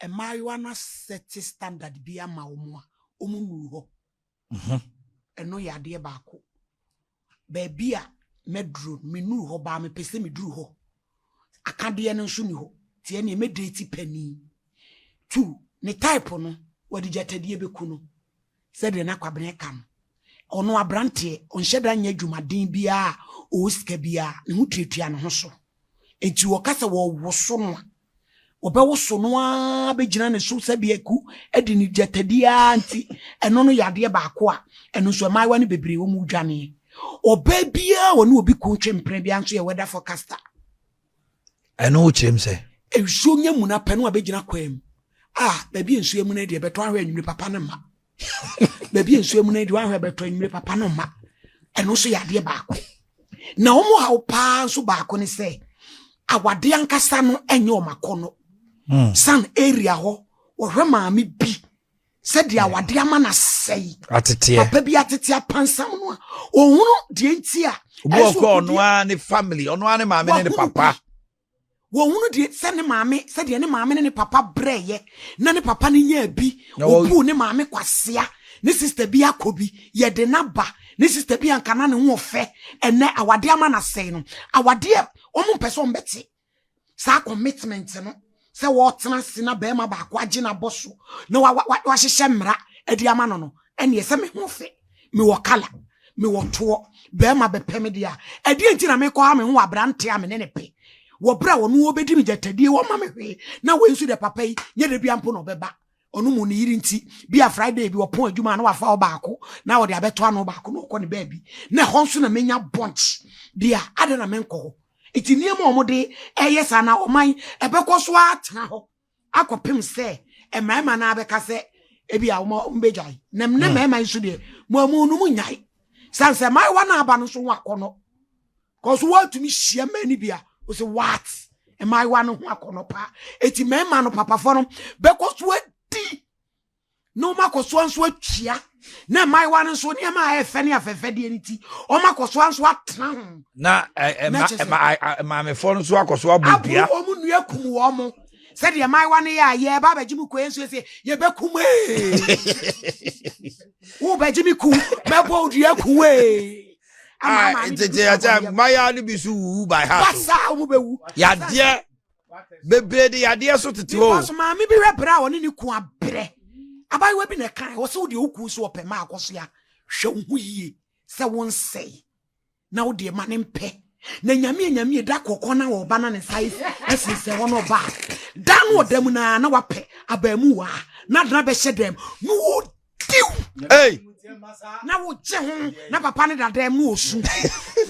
Mmaayewa no asɛte standard bi ama wɔn a wɔn nnuru hɔ. Ɛno yɛ adeɛ baako. Baabi a mɛduru no, mennuru hɔ baa mepɛ sɛ meduru hɔ. Akadeɛ no nso ni hɔ. Nti ɛneɛ mɛdate panin. Two, ne type no, wɔde gyatadie bɛku no. Sɛdeɛ na Kwabena ka no, ɔno aberanteɛ, ɔnhyɛ da nyɛ adwumaden biara a ɔwɔ sika biara, ne ho tuatua ne ho so. Enti wɔka sɛ wɔwoso no a, wɔbɛwoso no ara bɛgyina ne so sɛdeɛ aku adi ne gyatadi ara nti, ɛno no yɛ adeɛ baako a ɛno nso mmaayewa no bebree wɔn dwaneɛ. Ɔbaa biara a ɔne obi ko twe mpena biara nso yɛ weather forecaster. Ɛno wokyerɛ mu sɛ? Nsuo nya muna pɛ no abɛgyina kwan mu. Ah, baabi a nsuo amuna deɛ bɛtɔ ahwɛ anwummere papa no mma. Baabi a nsuo amuna deɛ ahwɛ bɛtɔ anwummere papa no mma. Ɛno nso yɛ adeɛ baako. Na wɔn haw paa nso baako ne sɛ awade ankasa no nyɛ wɔn akɔnnɔ. San area hɔ wɔhwɛ maame bi sɛdeɛ awade ama no asɛe. Ateteɛ. Papa bi atete apansam no a ɔhunu deɛ nti a. Obi wɔ kɔ ɔno ara ne family ɔno ara ne maame ne ne papa. Wɔhunu deɛ sɛ ne maame sɛdeɛ ne maame ne ne papa brɛeɛ na ne papa no nyaa bi, ɔbuu ne maame kwasea, ne sista bi akɔ bi, yɛde no aba, ne sista bi anka na ne ho ɔfɛ, ɛnɛ awadeɛ ama no asɛe no. Awadeɛ, wɔn mpɛ sɛ wɔn bɛte saa commitment no sɛ wɔtena ase na bɛrima baako agye no abɔ so na wahyehyɛ mmara de ama no no, ɛneɛ sɛ me ho fɛ, mewɔ kala, mewɔ toɔ, bɛrima bɛpɛ me deɛ a, ɛdeɛ nti na mekɔ ha me ho wɔ aberante a me ne ne pɛ wɔ berɛ a ɔno ɔbɛdi me gyatadie, wɔma me hwee, na wei nso deɛ papa yi, nyɛ da bia mpo na ɔbɛba, ɔno mu ne yere nti, bi a Friday bi ɔpɔn adwuma a na wafa ɔbaako na ɔde abɛto ano baako na ɔkɔ ne baabi, na ɛhɔ nso na menya bunch deɛ a, adɛn na menkɔ hɔ? Nti nneɛma a wɔde ɛyɛ saa na ɔman ɛbɛkɔ so atena hɔ akɔpem sɛ mmarima no abɛka sɛ ebi a wɔn bɛgyae na ne mmarima yi nso deɛ mo amu no mu nyae san sɛ mmaayewa no aba no nso ho akɔnɔ kɔso wɔatumi hyia mmaa no bi a wɔsɛ what mmaayewa no ho akɔnɔ paa eti mmarima no papafoɔ no bɛkɔ so adi na wɔn akɔsoa nso atua na mmaayewa no nso nneɛma a ɛyɛ fɛ ne afɛfɛdeɛ no ti wɔn akɔsoa nso atena ho. Na maamefoɔ no nso akɔso abɔ dua. Aboro wɔn nnua kum wɔn mo sɛdeɛ mmaayewa no yɛ a yɛba abɛgye mu kɔ nso sɛ yɛbɛkum ee wobɛgye me ku mɛbɔ wo dua ku ee. Mmaayewa no bi so wuwu by heart. Basa wɔn bɛwu. Yadeɛ. Bebree de yadeɛ so tete hɔ o. Because maame bi hwɛ brɛ a ɔne ne kun abrɛ. Abaayewa bi na ɛkae, ɔsɛ wo deɛ wo kun so ɔpɛ ma akɔsoa. Hwɛ wo ho yie sɛ wo nsɛe na wo deɛ ma ne mpɛ. Na nyame nyame da kɔkɔ na ɔba na ne nsa ɛsensɛn hɔ na ɔba a, da no ɔda mu na na wapɛ abaamuwa na adena bɛhyɛ dɛm na diw hey. Na wogye ho na papa ne dada mu osu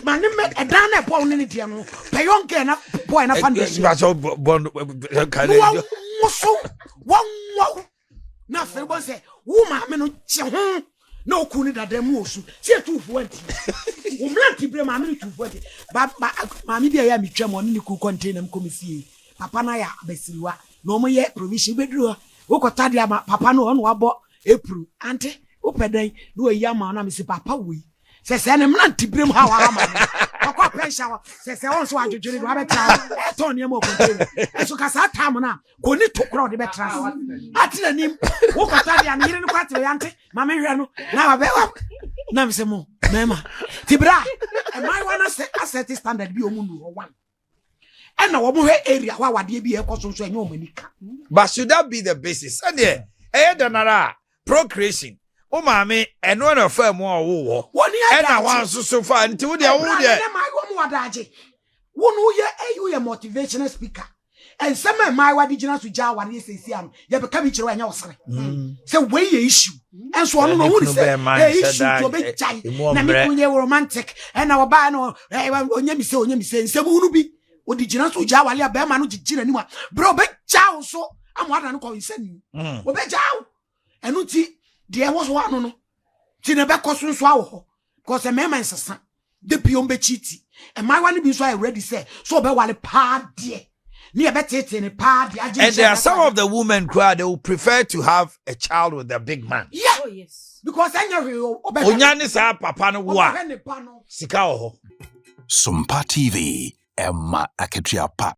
ma ne mɛ ɛdan na ɛbɔ ne ne deɛ no pɛ young girl na boy na fa ne bɛhyɛ na wɔnwoso wɔnwɔw na afei bɔ sɛ wo maame no gye ho na oku ne dada mu osu sɛ etuufo anti wo mmerante bere maame no tuufo anti ba ba maame bi a ɛyɛ a metwa mu ɔne ne ku kɔntena mu kɔ me fie papa no ayɛ abasiriwa na wɔn yɛ provision bɛduru hɔ wokɔtɔ adeɛ ama papa no ɔno wabɔ April, ante wopɛ dɛn na wayi ama wo na mese papa wei sɛ sɛ ne mmerante berɛ mu ha waha ma no ɔkɔ pɛnhyɛ hɔ sɛ sɛ wɔn nso wadwodwene de wabɛtra hɔ ɛtɔn nneɛma wɔ kɔntɛna ɛso ka saa tam no a kɔni to korɔ ɔde bɛtra ase ate n'anim wokɔtɔ adeɛ a ne yere no kɔ ate bɛyɛ ante ma mehwɛ no na wabɛ na mesɛ mo mɛma ti berɛ a mmaayewa no asɛ asɛte standard bi ɔmu nu hɔ one ɛna wɔn hwɛ area hɔ awadeɛ bi ɛkɔ so nso ɛnyɛ wɔn ani ka. But should that be the basis? Sɛdeɛ ɛyɛ dɛn ara a procreation wo maame ɛno na ɔfaa mu a ɔwoo wɔ ɛna wansoso fa nti wo deɛ wo deɛ. Ɛna maa wɔn wɔ adagye wo no woyɛ ɛyi woyɛ motivational speaker nsɛm a mmaayewa de gyina so gya awareɛ sɛsi ano yɛbɛka bi kyerɛ wo ɛnyɛ ɔsere mm. sɛ wei yɛ issue ɛnso ɔno na ɔhu ne sɛ ɛyɛ issue nti ɔbɛgyae na me kunu yɛ romantic ɛna ɔbaa no ɔnyɛ mi sɛ ɔnyɛ mi sɛ nsɛm hunu bi ɔde gyina so gya awale a bɛrima no gyegye n'anim a berɛ ɔbɛgya wo so ama wada no kɔ nsɛm mm. ɔbɛgya wo ɛno nti deɛ ɛwɔ so ano no nti na ɛbɛkɔ so nso awɔ hɔ because mmarima nsesa de pii wɔn bɛkyi ti mmaayewa no bi nso ayɛ ready sɛ so ɔbɛwale paa deɛ ne yɛbɛtetee ne paa deɛ agye And there are some of the women koraa they would prefer to have a child with a big man. Yeah. Oh, yes. Because ɛnyɛ hwee ɔbɛhwɛ. Onya ne saa papa no wo a sika wɔ hɔ. Sompa TV, ɛma akatua pa.